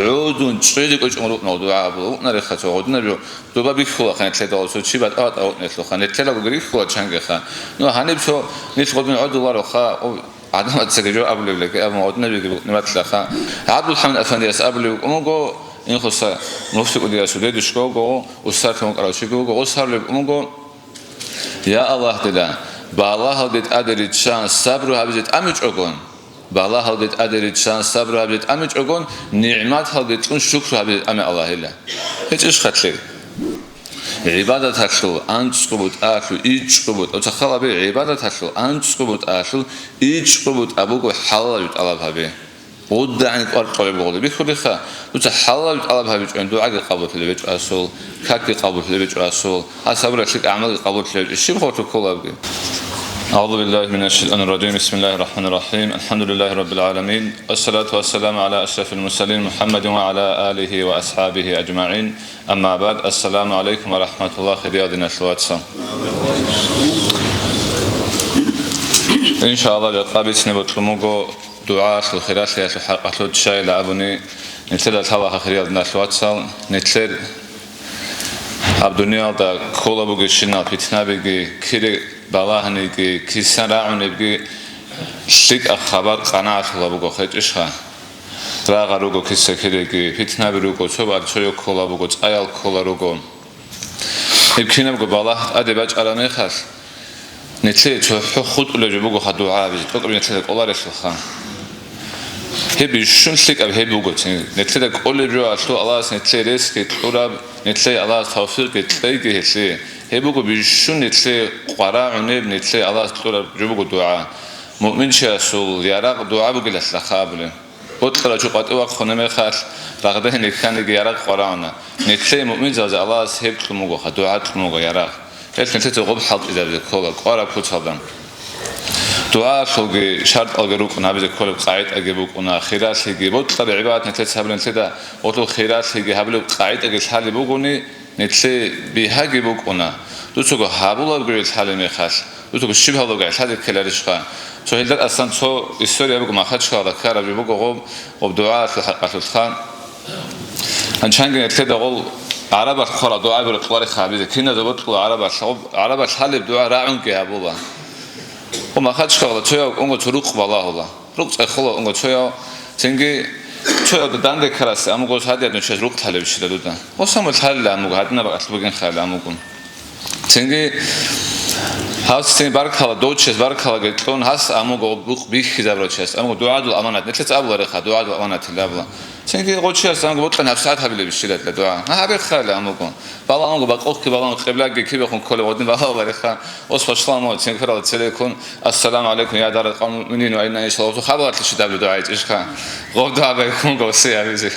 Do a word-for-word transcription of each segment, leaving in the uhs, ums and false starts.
гӀодун чӀезе кӀочӀун рукӀунал дугӀа абула. Укънареха цо гъодинаб жо, доба бихьулаха нилъеда, цо чи батӀа-батӀа вукӀунелъулха, нилъеда гурихьула чангиха. Ну, гьаниб цо нилъ гъодин гӀодулароха, о, гӀадамацаги жо абулеб леги абун гъодинабиги букӀнебатлъаха. ГӀабдулхӀамид Афандияс абулеб букӀун буго, Инхоса муфти кӀудиясул дедушка вуго, усарлъун вукӀарав чиги вуго, гъос гьарулеб букӀун буго: «Я Аллагь, дила, балагьалде тӀаде риччан сабру гьабизе тӀамичӀогон, балагьалде тӀаде риччан сабру гьабизе тӀамичӀогон, нигӀматалде кьун шукру гьабизе тӀаме Аллагьила». ГьечӀищ хъалъе? ГӀибадаталъул анцӀго бутӀалъул ичӀго бутӀа, цахал абе, гӀибадаталъул анцӀго бутӀалъул ичӀго бутӀа буго хӀалалаб тӀалаб гьабе. ГъудагӀин кӀвар кьолеб гъолеб бихьулеха, дуца хӀалалаб тӀалаб гьабичӀони, дугӀаги къабуллъулеб гьечӀо асул, какги къабуллъулеб гьечӀо асул, гьас гьабураб лъикӀ гӀамалги къабуллъулеб гьечӀо, щиб хъулухъ кколабги. أعوذ بالله من الشيطان الرجيم. بسم الله الرحمن الرحيم. الحمد لله رب العالمين. والصلاة والسلام على أشرف المرسلين محمد وعلى آله وأصحابه أجمعين. أما بعد. السلام عليكم ورحمة الله. Хириял диналъул вацал. Иншаллагь, жакъа бицине бокьун буго. ДугӀалъул хиралъиялъул хӀакъалъулъ щайила абуни, нилъеда лъалаха, хириял диналъул вацал, нилъер гьаб дуниялда ккола бугебщинал питнабиги, кири балагьаниги, кисан рагӀунебги лъикӀаб хабар къанагӀалъула буго, хъечӀищха? Рагъа руго киса-кириги, питнаби руго, цо барцо ккола буго, цӀаял ккола руго. Гьеб кинабго балагь тӀаде бачӀараб мехалъ, нилъее цохӀо хутӀулеб жо бугоха дугӀа абизе, тӀокӀаб нилъеда кӀоларелъулха. Гьеб бищун лъикӀаб гьеб буго цин. Нилъеда кӀолеб жоялъул Аллагьас нилъее ресги кьураб, нилъее Аллагьас тавфикъги кьейги гьелъие. Гьеб буго бищун нилъее къварагӀунеб, нилъее Аллагьас кьураб жо буго дугӀа. Муъминчиясул ярагъ дугӀа бугелалъа абулеб. Бокьарав чи къватӀив вахъуна мехалъ, рагъдагьине кканиги ярагъ къварагӀуна. Нилъее муъминзабазе Аллагьас гьеб кьун бугоха, дугӀа кьун буго ярагъ. Гьелъ нилъеца гъоб хӀалтӀизабизе ккола, кӀвараб куцалда. ДугӀалъулги шартӀалги рукӀун гьабизе кколеб къагӀидаги букӀуна, хиралъиги, бокьараб гӀибадат нилъеца гьабулеб нилъеда гъолъул хиралъиги гьабулеб къагӀидаги лъалеб бугони, нилъее бигьаги букӀуна, дуцаго гьабулаб гури лъалеб мехалъ. Дуцаго щиб гьабулаго гӀелъазе ккеларищха? Цо гьелда тӀасан цо история буго, Махачкалада ккараб жо буго гъоб, гъоб дугӀаялъул хӀакъалъулъха. Гьанчанги нилъеда гъол гӀарабалъ хъварал дугӀа биркьулареха гьабизе, киназда бокьула гӀарабалъ, гъоб гӀарабалъ лъалеб дугӀа рагӀунги гьабула. Гъоб Махачкалада цояв унго цо рукъ балагьула. Рукъ цӀехола унго цояв, цинги цояв данде ккарасе амуго гъос гьадияб нучияс рукъ лъалеб щила дуда. Гъос аму лъалила амуго, гьадинаб бакӀалъ бугин хъайила амуго. Цинги гьас цин баркала, дов чияс баркалаги кьун, гьас амуго рукъ бихьизабурав чияс амуго дугӀадул аманат, нилъеца абулареха, дугӀадул аманат илабула. Цинги гъочияс амуго бокьани гьабсагӀат гьабилеб щила дугӀа. Гьабихъайила амуго. Балагьунго бакъухъги балагьун, къиблаги кибехун кколеб гъодин балагьулареха. Ос башламо цинги хирала цереккун, «Ассаламу гӀалайкум, я дарал къавмил муъминин ва инна иншаллагьу хабалатлъи щидабли дугӀайчӀищха». Гъоб дугӀа байхъун гъоси гьабизе.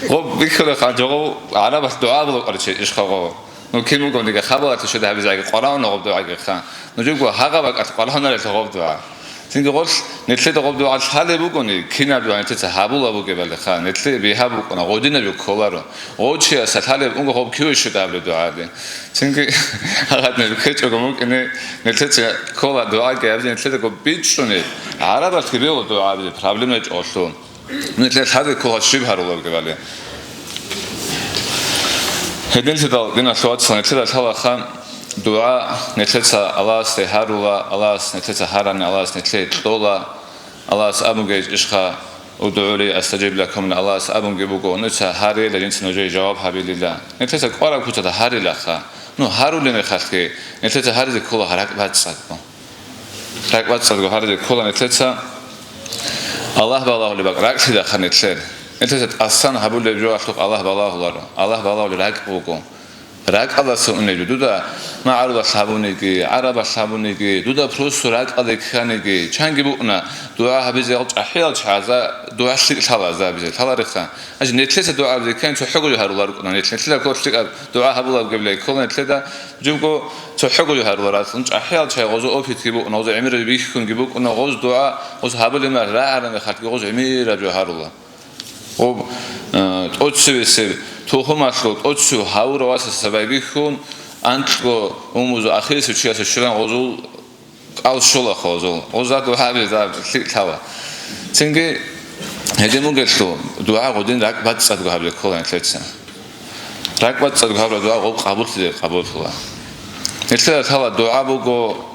Гъоб бихьулеха, жо гъов гӀарабалъ дугӀа буго къарче ишха гъов. Ну, кин бугониги хабалатлъи щведа гьабизеги къварагьуна гъоб дугӀагиха. Нужего гьагъа бакӀалъ къварагьунареха гъоб дугӀа. Цинги гъолъ нилъеда гъоб дугӀа лъалеб бугони, кинаб дугӀа нилъеца гьабула бугебалиха, нилъее бигьа букӀуна, гъодинаб жо кколаро. Гъочияса лъалеб унго гъоб киве щведа гьабулеб дугӀаби. Цинги гьагъадинаб ккечӀого мукӀине, нилъеца ккола дугӀаги гьабизе, нилъедаго бичӀчӀуни, гӀарабалъги бегьула дугӀа гьабизе, проблема гьечӀолъул. Нилъер лъазе ккола щиб гьарулебги бали. Гьединлъидал, диналъул вацал, нилъеда лъалаха дугӀа, нилъеца Аллагьасде гьарула, Аллагьас нилъеца гьарани, Аллагьас нилъее кьола, Аллагьас абуге ишха, «УдгӀули астажиб лакум», Аллагьас абунги буго, нилъеца гьарила, жинца нужее жаваб гьабилила. Нилъеца кӀвараб куцалда гьарилаха. Ну, гьарулеб мехалъги, нилъеца гьаризе ккола ракӀбацӀцӀадго. РакӀбацӀцӀадго гьаризе ккола нилъеца. Аллагь балагьулеб бакӀ ракӀлъидахъа нилъер. Нилъеца тӀасан гьабулеб жоялъухъ Аллагь балагьуларо. Аллагь балагьулеб ракӀ буго. РакӀалдаса унеб жо дуда магӀарулалъ гьабуниги, гӀарабалъ гьабуниги, дуда просто ракӀалде кканиги, чанги букӀуна, дугӀа гьабизе гьал чӀахӀиял чагӀаза дугӀа лъикӀ лъала гьабизе, лъалареха. Гьанже нилъеца дугӀа гьабизе ккани цохӀого жо гьаруларукъуна нилъ. Нилъеда ккола лъикӀаб дугӀа гьабулаб гьеб ккола нилъеда. Жибго цохӀого жо гьаруларо, цӀун чӀахӀиял чагӀи гъозул опытги букӀуна, гъозул гӀемерал бихьунги букӀуна, гъоз дугӀа, гъоз гьабулеб мехалъ рагӀараб мехалъги гъоз гӀемераб жо гьарула. Гъоб, э, тӀоцевесеб, тухумалъул тӀоцев гьавурав васасда байбихьун, анкьго умузул ахирисев чиясда щвезегӀан гъозул кӀал щола гъозул. Гъозда дугӀа гьабизе лъикӀ лъала. Цинги Гьедин бугелъул, дугӀа гъодин ракӀбацӀцӀадго гьабулеб ккола нилъеца. РакӀбацӀцӀадго гьабураб дугӀа гъоб къабуллъизе къабуллъула. Нилъеда лъала дугӀа буго,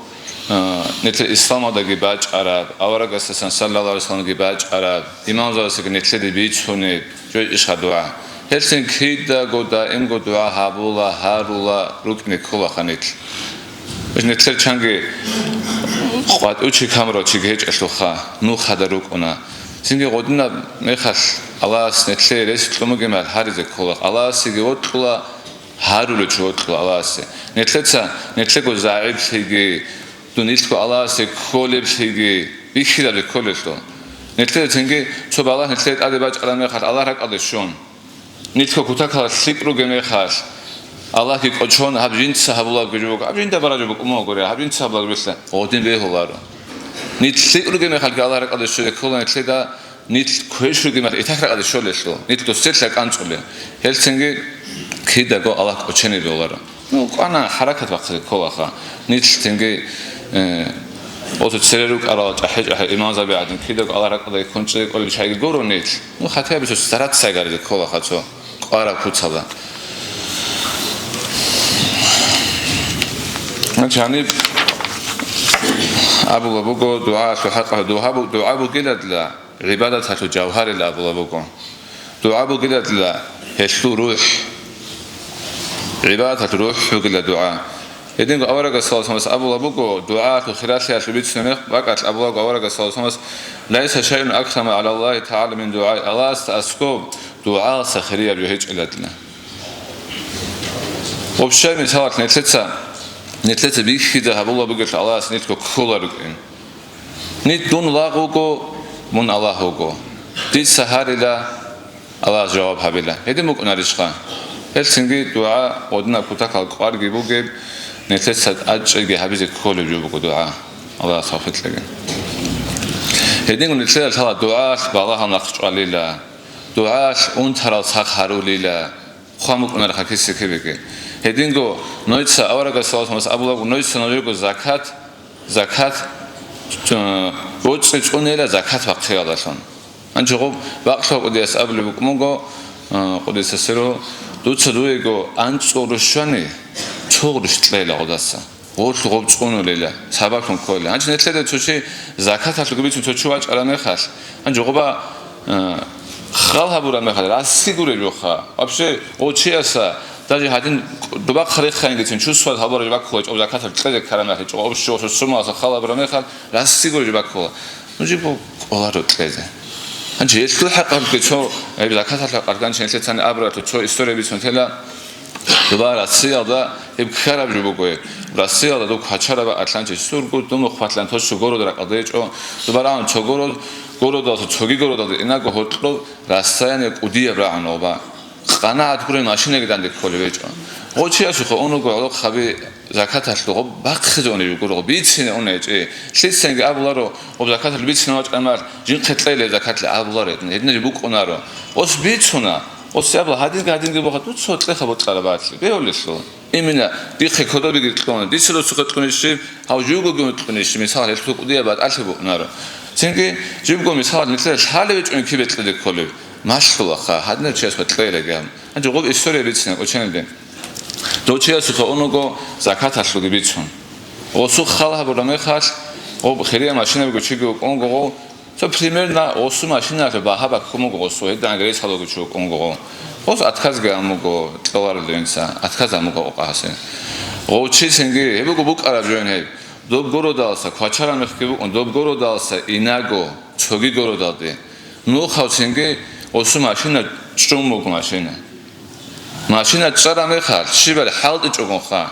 а, нилъер исламалдаги бачӀараб, аварагасдасан саллаллагьу гӀалайгьи вассалламги бачӀараб, имамзабазги нилъеде бицунеб, жо ишха дугӀа. Гьелъин кидаго даимго дугӀа гьабула, гьарула, рукӀине кколаха нилъ. Нилъер чанги къватӀив чи камурав чиги гьечӀелъулха, нухада рукӀуна. Цинги гъодинаб мехалъ Аллагьас нилъее рес кьун бугеб мехалъ гьаризе ккола. Аллагьасеги вокьула, гьарулев чи вокьула Аллагьасе. Нилъеца, нилъего загӀиплъиги, дун нилъго Аллагьасе кколеблъиги, бихьизабизе кколелъул. Нилъеда цинги цо балагь нилъее тӀаде бачӀараб мехалъ Аллагь ракӀалде щун. Нилъго кутакалда лъикӀ ругеб мехалъ, Аллагьги кӀочон, гьаб жинца гьабулаб гуреб буго, гьаб жинда бараб жо букӀун бугоре, гьаб жинца гьабулаб гурелъа, гъодин бегьуларо. Нилъ лъикӀ ругеб мехалъги Аллагь ракӀалде щвезе ккола нилъеда, нилъ квеш ругеб мехалъ итахь ракӀалде щолелъул, нилъ доселъа кӀанцӀулел. Гьелцинги кидаго Аллагь кӀочене бегьуларо. Ну, кӀвана, хӀаракат бахъизе кколаха. Нилъ цинги, э, ото цере рукӀарал чӀахӀи-чӀахӀи имамзаби гӀадин, кидаго Аллагь ракӀалде ккун чӀезе кӀолеб чагӀиги гуро нилъ. Ну, хатияб цо стараться гьаризе кколаха цо кӀвараб куцалда. Гьаниб абула буго, дугӀалъул хӀакъалъулъ дугӀа бу-, дугӀа бугиладла, гӀибадаталъул жавгьарила абула буго. ДугӀа бугиладла гьелъул рухӀ. ГӀибадаталъул рухӀ бугила дугӀа. Гьединго аварагас саллаллагьу гӀалайгьи вассалламас абула буго, дугӀалъул хиралъиялъул бицунеб мехалъ бакӀалъ абула буго аварагас саллаллагьу гӀалайгьи вассалламас: «Лайса шайун акрама гӀалаллагьи тагӀала мин дугӀаи», Аллагьасда аскӀоб дугӀаласа хирияб жо гьечӀелалъна. Вообще, мисалалъ, нилъеца, нилъеца бихьизе гьабула бугелъул Аллагьас нилъго ккола рукӀин. Нилъ дун лагъ вуго, мун Аллагь вуго. Дица гьарила, Аллагьас жаваб гьабила. Гьедин букӀунарищха? Гьелцинги дугӀа гъодинаб кутакалда кӀварги бугеб, нилъеца тӀадчӀейги гьабизе кколеб жо буго дугӀа. Аллагьас тавфикъ кьеги. Гьединго нилъеда лъала дугӀалъ балагьал нахъчӀвалила, дугӀалъ унтарал сах гьарулила, хъван букӀунарха киса-кибеги. Гьединго нойца аварагас саллаллагьу гӀалайгьи вассалламас абулаго, нойца нужерго закат, закат, э, боцӀи цӀунейила закат бахъиялдалъун. Гьанже гъоб бакълъугьа кӀудияс абулеб букӀун буго, э, къуддиса сирругьу, дуца дуего анцӀго рущ щвани, цо рущ кьейила гъодаса. Гъолъ гъоб цӀунулила, сабаблъун кколила. Гьанже нилъеда цо чи закаталъулги бицун цо чи вачӀараб мехалъ, гьанже гъоба, э, хал гьабураб мехалъ, расси гуреб жоха. Вообще, гъо чияса, даже гьадин доба хъарихъайингицин чувствовать гьабураб жо баккула, чӀоб закаталъ кьезе ккараб мехалъ, чӀоб общего суммалъа хал гьабураб мехалъ, расси гуреб жо баккула. Нуж бо кӀоларо кьезе. Гьанже гьелъул хӀакъалъулъги цо, гьеб закаталъул хӀакъалъулъ гьанже нилъеца абуралъул цо история бицун тела, доба Россиялда гьеб ккараб жо буго гьеб. Россиялда доб квачараб бакӀалъанчи сурго дому хвалъан тосо город ракӀалда гьечӀо. Доба рагӀун цо город, городалъул цоги городалда инаго гьоркьоб расстояние кӀудияб рагӀун оба. КъанагӀат гуреб машинаги данде кколеб гьечӀо. Гъо чиясухъа унего гӀолохъаби закаталъул гъоб бахъизе унеб буго, гъоб бицине уна гьечӀи. Лъицаги абуларо, гъоб закаталъул бицине вачӀараб мехалъ, жинхъе кьейила закаталъе абуларо гьедин. Гьединаб жо букӀунаро. Ос бицуна, ос абула гьадинги гьадинги буха, дуца гьоркьеха бокьараб бакӀалъе. Бегьулелъул. Имина, дихъе кодобеги кьуна, дица досухъе кьунищи, гьав жугоги кьунищи, мисал, гьелъул кӀудияб батӀалъи букӀунаро. Цинги, жибго мисал, нилъеда лъалеб гьечӀони кибе кьезе кколеб? Малъулаха, гьадинаб чияс батӀлейилаги гьаб. Гьанже гъоб история бицина кӀоченилде. Дов чиясухъа унего закаталъулги бицун. Гъосухъ хал гьабураб мехалъ, гъоб хирияб машинабиго чиги вукӀунго гъов, цо примерно гъосу машиналъул багьа баккун буго гъосу, гьединги рес гьалуго чи вукӀунго гъов. Гъос отказги гьабун буго, кьоларелъул инса, отказ гьабун буго къокъа гьасин. Гъов чи цинги, гьеб буго букӀараб жойин гьеб. Доб городалса, квачараб мехги букӀун, доб городалса инаго, цоги городалде. Нухав цинги гъосу машина чӀун буго машина. Машина чӀараб мехалъ, щибали хӀалтӀичӀогонха.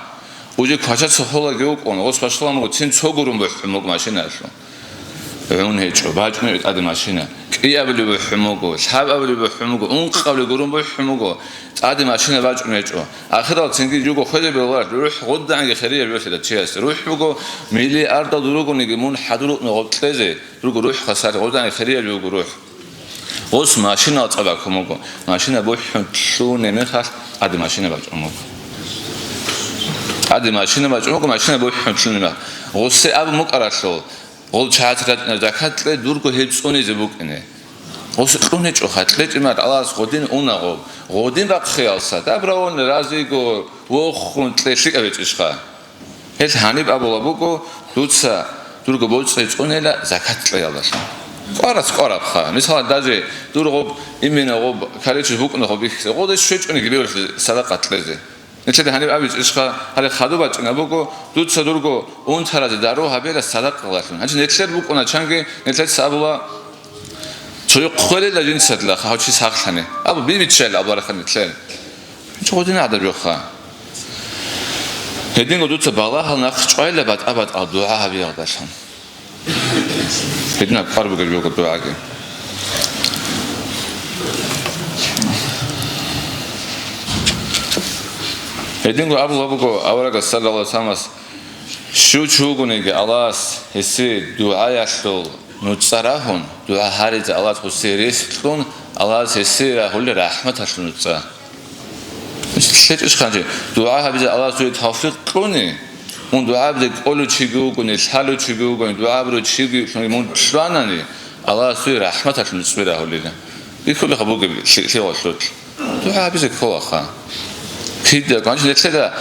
Уже квачаца холаги вукӀун, гъос башламуго цин цо гурун бухӀун буго машинаялъул. ГӀун гьечӀо, бачӀун гьечӀо тӀаде машина. КӀиабилеб бухӀун буго, лъабабилеб бухӀун буго, ункъабилеб гурун бухӀун буго, тӀаде машина бачӀун гьечӀо. Ахирал цинги жуго хвезе бегьуларелъ, рухӀ гъодагӀанги хирияб жо лъила чиясда. РухӀ буго миллиардал дуругониги мун хӀадур вукӀун гъоб кьезе, руго рухӀ хасалъ, гъодагӀанги хирияб жо буго рухӀ. Гъос машинал цӀа баккун буго. Машина бухӀун лъугьунеб мехалъ, тӀаде машина бачӀун буго. ТӀаде машина бачӀун буго, машина бухӀун лъугьунеб мехалъ. Гъосе абун букӀаралъул, гъол чагӀаца рачӀунеб закат кье, дурго гьеб цӀунизе букӀине. Гъос кьун гьечӀоха, кьечӀеб мехалъ Аллагьас гъодин унагъо, гъодин бахъиялса, добровольно, разиго, вохун, кье лъикӀаб гьечӀищха. Гьел гьаниб абула буго, дуца дурго боцӀи цӀунила закат кьеялдалъун. КӀварас кӀварабха. Мисалалъ, даже дур гъоб, именно гъоб, количество букӀуна гъоб бихьизе, гъодин щвечӀониги бегьулаха садакъа кьезе. Нилъеда гьаниб абичӀищха, гьале хадуб бачӀунеб буго, дуца дурго унтаразе дару гьабила садакъаялдалъун. Гьанже нилъер букӀуна чанги, нилъеца абула, цо хъвелила жинцадла, гьав чи сахлъани. Абу би биччайилан абуларехха нилъер. Гьанже гъодин гӀадаб жоха. Гьединго дуца балагьал нахъ чӀвайила батӀа-батӀал дугӀа гьабиялдалъун. Гьединаб кӀвар бугеб жого дугӀаги. Гьединго абула буго аварагас, саллаллагьу гӀалайгьи вассалламас, щив чи вугониги Аллагьас гьесие дугӀаялъул нуцӀа рагьун, дугӀа гьаризе Аллагьас гьесие рес кьун, Аллагьас гьесие рагьулел рахӀматалъул нуцӀа. ЛъечӀищ хъанчи, дугӀа гьабизе Аллагьас дуе тавфикъ кьуни, мун дугӀа гьабизе кӀолев чиги вугони, лъалев чиги вугони, дугӀа гьабурав чиги мун лъванани, Аллагьас дуе рахӀматалъул нуцӀби рагьулила. Бихьулеха бугеб лъи-, лъигъалъулъ. ДугӀа гьабизе кколаха. Кида, гьанже нилъеда,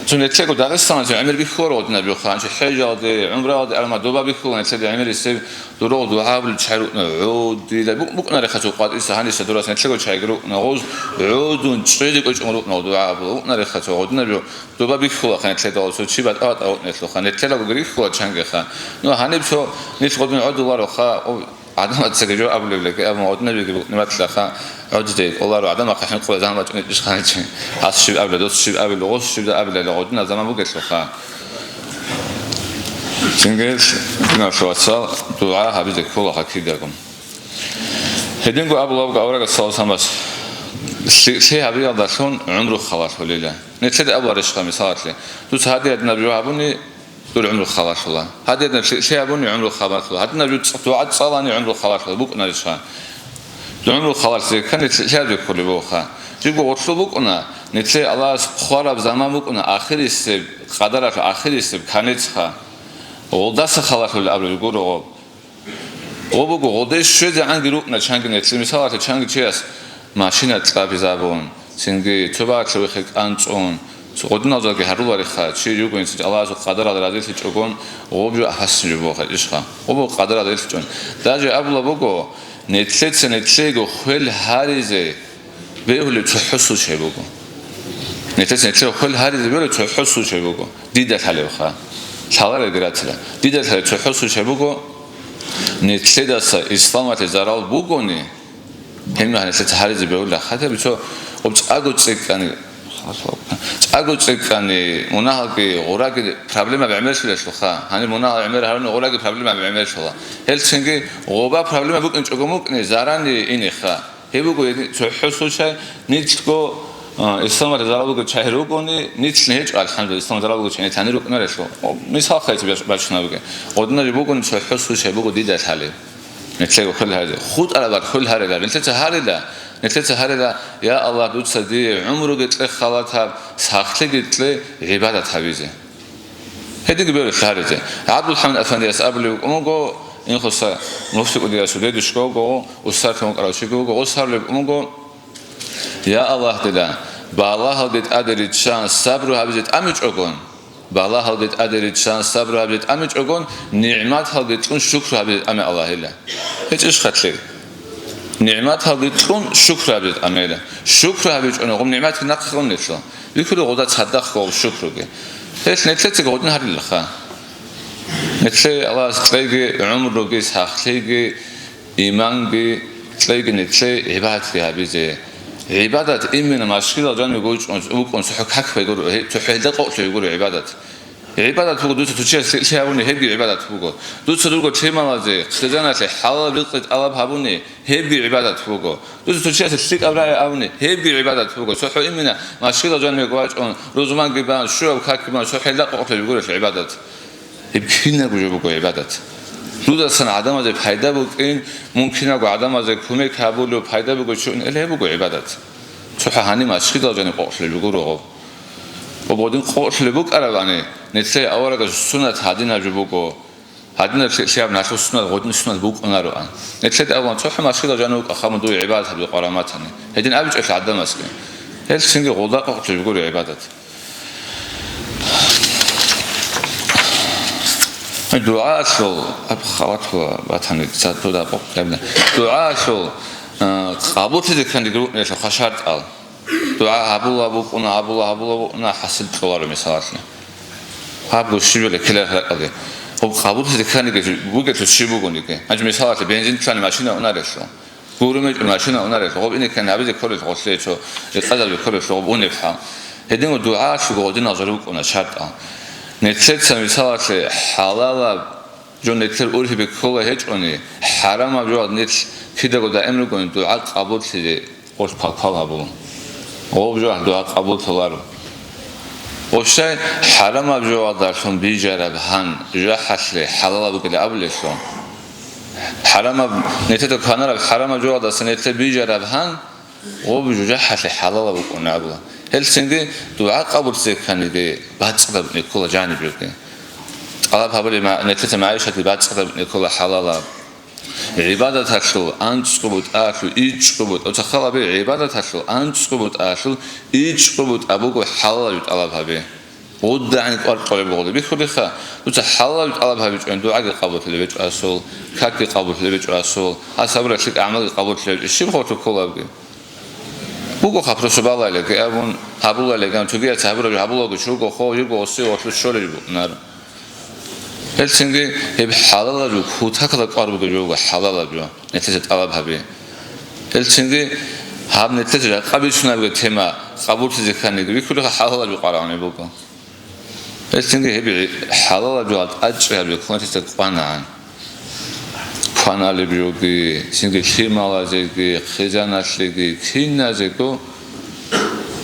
цо нилъего Дагъистаналъе гӀемер бихьуларо гъодинаб жоха, гьанже хӀежалде, гӀумраялде арма доба бихьула нилъеда гӀемер гьесеб дурго дугӀа гьабулел чагӀи рукӀуна, гӀодила, бу-, букӀунарехха цо къватӀиса, гьаниса дурас нилъего чагӀиги рукӀуна, гъоз гӀодун чӀезе кӀвечӀун рукӀуна дугӀа гьабула, букӀунарехха цо гъодинаб жо доба бихьулаха нилъеда, цо чи батӀа-батӀа вукӀунелъулха, нилъедаго бихьула чангиха. Ну, гьаниб цо нилъ гъодин гӀодулароха, о, ГӀадамацаги жо абулеб леги, абун гъодинабиги букӀунеб батилаха, гӀодиде кӀоларо, гӀадамахъе хӀинкъулеб заман бачӀунеб иш хъанчи. Гьас щиб абила, дос щиб абила, гъос щибда абилали гъодинаб заман бугелъулха. Цинги, диналъул вацал, дугӀа гьабизе кколаха кидаго. Гьединго абулеб буго аварагас, саллаллагьу гӀалайгьи вассалламас, лъи-, лъи гьабиялдалъун гӀумру халалъулила. Нилъеда абуларищха, мисалалъе, дуца гьадинаб жо гьабуни, дур гӀумру халалъула. Гьадинаб лъи-, лъи гьабуни гӀумру халалъула. Гьадинаб жо ц-, дугӀа цӀалани гӀумру халалъула. БукӀунарищха? ДугӀа гӀумру халалъизе ккани лъи-, лъи гьабизе кколеб бугоха. Жибго гъорлъ букӀуна, нилъее Аллагьас хъвараб заман букӀуна ахирисеб, къадаралъул ахирисеб каницха. Гъолдаса халалъула абулеб гуро гъоб. Гъо буго, гъоде щвезегӀанги рукӀна чанги нилъ. Мисалалъе, чанги чияс машина кьабизабун, цинги цо багьадлъи вихе кӀанцӀун, цо гъодиналзаги гьарулариха, чи ругони цинги Аллагьасул къадарал разилъичӀогон, гъоб жо гьасин жо буго гьечӀищха. Гъоб буго къадарал разилъичӀон. Даже абула буго, нилъеца нилъего хвел гьаризе бегьулеб цохӀо случай буго. Нилъеца нилъего хвел гьаризе бегьулеб цохӀо случай буго. Дида лъалебха. Лъаларелги ратила. Дида лъалеб цохӀо случай буго. Нилъедаса исламалъе зарал бугони, гьеб нилъеца гьаризе бегьула. Хотя бы цо гъоб цӀаго цӀикӀкӀани, цӀаго цӀикӀкӀани, мунагьалги, гъураги проблема гӀемерлъулелъулха. Гьаниб мунагьал гӀемер гьаруни, гъураги проблема гӀемерлъула. Гьелцинги гъоба проблема букӀинчӀого мукӀни, зарани иниха. Гьеб буго гьедин цохӀо случай, нилъго, а, исламалъе зарал буго чагьи ругони, нилъни гьечӀо, алхӀамдулиллагь, исламалъе зарал буго чагьи нилъани рукӀунарелъул. О, мисал хъайчи бач-, бачунаб бугеб. Гъодинаб бугони цохӀо случай буго дида лъалеб. Нилъего хвел гьаризе. ХутӀараб бакӀ хвел гьарила, нилъеца гьарила, нилъеца гьарила, я Аллагь, дуца дие гӀумруги кье халатаб, сахлъиги кье гӀибадат гьабизе. Гьединги бегьулеб лъаризе. ГӀабдулхӀамид Афандияс абулеб букӀун буго, Инхоса муфти кӀудиясул дедушка вуго, устарлъун вукӀарав чиги вуго, гъос гьарулеб букӀун буго, я Аллагь, дила, балагьалги тӀаде риччан сабру гьабизе тӀамичӀогон, балагьалги тӀаде риччан сабру гьабизе тӀамичӀогон, нигӀматалги кьун шукру гьабизе тӀаме Аллагьила. ГьечӀищха лъир? НигӀматалги кьун шукру гьабизе тӀамейила. Шукру гьабичӀони, гъум нигӀматги нахъе гъунелъул. Бихьулеб гъода цадахъ гъов шукруги. Гьелъ нилъецаги гъодин гьарилаха. Нилъее Аллагьас кьеги гӀумруги, сахлъиги, иманги, кьеги нилъее гӀибадатги гьабизе. ГӀибадат именно машгьидал жанивго вукӀун, вукӀун цохӀо как вегуро, гье-, цохӀо гьелда къокълъи вегуро гӀибадат. ГӀибадат буго дуца цо чияс лъикӀлъи гьабуни, гьебги гӀибадат буго. Дуца дурго темалазе, хъизаналъе хӀалал ризкъи тӀалаб гьабуни, гьебги гӀибадат буго. Дуца цо чиясе лъикӀаб рагӀи абуни, гьебги гӀибадат буго. ЦохӀо именно машгьидал жанивго вачӀун, рузманги бан, щуяб какги бан, цохӀо гьелда къокълъи вегурелъул гӀибадат. Гьеб кинабго жо буго гӀибадат. Дудасан гӀадамазе пайда букӀин, мун кинабго гӀадамазе кумек гьабулев, пайда бугев чи вугин, гьеле гьеб буго гӀибадат. ЦохӀо гьаниб машгьидал жанив къокълъи вегуро гъоб. Гъоб гъодин къокълъи букӀарабани, нилъее аварагас суннат гьадинаб жо буго. Гьадинаб лъи-, лъияб налъур сунал, гъодин сунал букӀунароан. Нилъеда абулан, цохӀо машгила жанив вукӀа, хабун дуе гӀибадат гьабизе къвараб матани. Гьедин абичӀелъул гӀадамазги. Гьел цинги гъолда къокълъи бугури гӀибадат. ДугӀалъул, аб халатула батани, цадуда къокъ гьабна. ДугӀалъул, а, къабуллъизе кканги рукӀиналъухъа шартӀал. ДугӀа гьабула букӀуна, гьабула, гьабула букӀуна, хӀасил кьоларо мисалалъе. Гьабго щиб жо реккелареб ракӀалде. Гьоб къабуллъизе кканиги бугелъул щиб бугониги. Гьанже мисалалъе бензин кьани машина унарелъул. Гурони машина унарелъул. Гьоб ине ккани гьабизе кколелъул гъолъе цо рекъезабизе кколелъул гьоб унеб хӀал. Гьединго дугӀалъулго гъодинал жо рукӀуна шартӀал. Нилъеца мисалалъе хӀалалаб жо нилъер ургьибе ккола гьечӀони, хӀарамаб жо нилъ кидаго даим ругони, дугӀа къабуллъизе гъолъ пал-пал гьабула. Гъоб жо дугӀа къабуллъуларо. Ва щай хӀарамаб жоялдалъун бижараб гьан жужахӀалъе хӀалалаб бугилан абулелъул. ХӀарамаб, нилъеда кванараб хӀарамаб жоялдаса нилъер бижараб гьан, гъоб жужахӀалъе хӀалалаб букӀун абула. Гьелцинги дугӀа къабуллъизе кканиги бацӀцӀадаб букӀине ккола жаниб жоги. ТӀалаб гьабулеб ма-, нилъеца магӀишатги бацӀцӀадаб букӀине ккола хӀалалаб. ГӀибадаталъул анцӀго бутӀалъул ичӀго бутӀа, оцахъал абе, гӀибадаталъул анцӀго бутӀалъул ичӀго бутӀа буго хӀалалаб тӀалаб гьабе. ГъудагӀин кӀвар кьолеб гъода бихьулеха, дуца хӀалалаб тӀалаб гьабичӀони, дугӀаги къабуллъулеб гьечӀо асул, какги къабуллъулеб гьечӀо асул, гьас гьабураб лъикӀ гӀамалги къабуллъулеб гьечӀо, щиб гъорлъ кколабги. Буго хаб росу балалеги абун, гьабулалеги абун, цогияца гьабураб гьабулаго, щуго хо, юго осе гъорлъу щолеб букӀунаро. Гьелцинги гьеб хӀалалаб жо, кутакалда кӀвар бугеб жо буго хӀалалаб жо, нилъеца тӀалаб гьабе. Гьелцинги гьаб нилъеца жакъа бицунеб бугеб тема къабуллъизе кканиги бихьулеха, хӀалалаб жо къваригӀунеб буго. Гьелцинги гьеб хӀалалаб жо тӀадчӀи гьабе ккун нилъеца кӀванагӀан. Кваналеб жоги, цинги лъималазеги, хъизаналъеги, киназего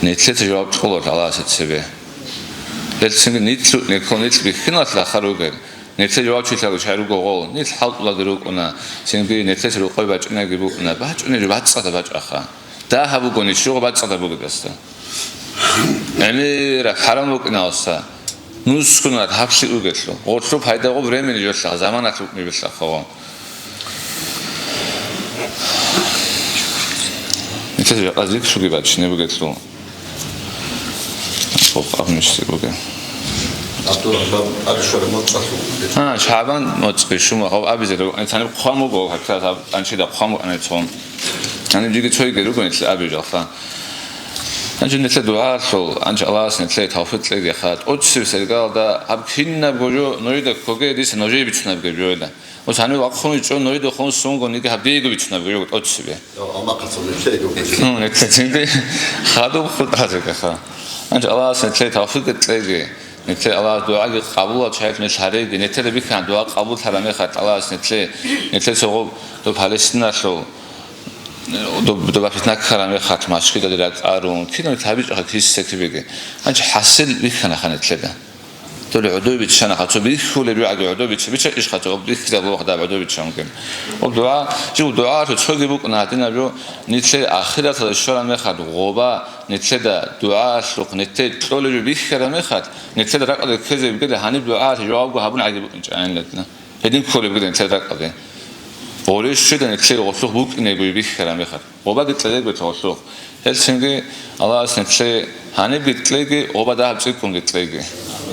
нилъеца жаваб кьола Аллагьасе цебе. Гьелцинги нилъ, нилъ бихьиналъ рахъа ругел, нилъер жавабчилъаго чай руго гъол, нилъ хӀалтӀулаги рукӀуна, цинги нилъеца рукъой бачӀинаги букӀуна, бачӀунеб жо бацӀцӀадаб бачӀаха. Дагьаб бугони, щуго бацӀцӀадаб бугеб гьесда. ГӀемераб хӀарам букӀиналса, нусгунар гьаблъи угелъул, гъорлъу пайда гъо времени жолъа, заманалъ букӀунеб жолъа хаван. Нилъер жакъа зикруги бачине бугелъул. Хоб абнишси бугел. Абдурахман Алишвар моцӀалъугъ. А, Шагьбан моцӀги шума хоб абизе ру-, цаниб хъван буго, как раз аб-, анчида хъван буго анецун. Гьаниб жиги цойги руго нилъ абижалха. Анчи нилъе дугӀалъул, анчи Аллагьас нилъе тавфикъ кьеги ха. ТӀоцеб сергалда гьаб кинабго жо нужеда ккоге, дица нужее бицунабги жоила. Ус гьанив вахъун чӀун, нужеда хун сунго ниги гьаб диего бицунабги жо тӀоцебе. Амма хъацан нилъе гьеб. Ну, нилъе цинги хадуб хутӀазеги ха. Анчи Аллагьас нилъе тавфикъ кьеги. Нилъер Аллагьас дугӀаги къабулал чагӀи нилъ гьареги, нилъеда бихьана дугӀа къабуллъараб мехалъ Аллагьас нилъе, нилъер цо гъоб доб Палестиналъул, доб, доба питна ккараб мехалъ машгидалде ракӀарун, кинаб нилъ гьабичӀаха киса-кибеги. Гьанчи хӀасил бихьанаха нилъеда. Дола гӀодобиччанаха, цо бихьулеб жогӀаги гӀодобичча, бича ишха цо бихьизабулаха даб гӀодобиччанги. Об дугӀа, жив дугӀалъу цоги букӀуна гьадинаб жо, нилъер ахираталда щвараб мехалъ гъоба, нилъеда дугӀалъухъ, нилъее кьолеб жо бихьараб мехалъ, нилъеда ракӀалде ккезе бугела гьаниб дугӀалъе жавабго гьабун гӀаги букӀинчӀайилатна. Гьедин кколеб бугела нилъеда ракӀалде. Гъоле щведа нилъее гъолъухъ букӀинеб бугеб бихьараб мехалъ. Гъобаги кьезе бугела гъолъухъ. Гьелцинги Аллагьас нилъее гьанибги кьеги, гъоба дагьаб цӀикӀкӀунги кьеги.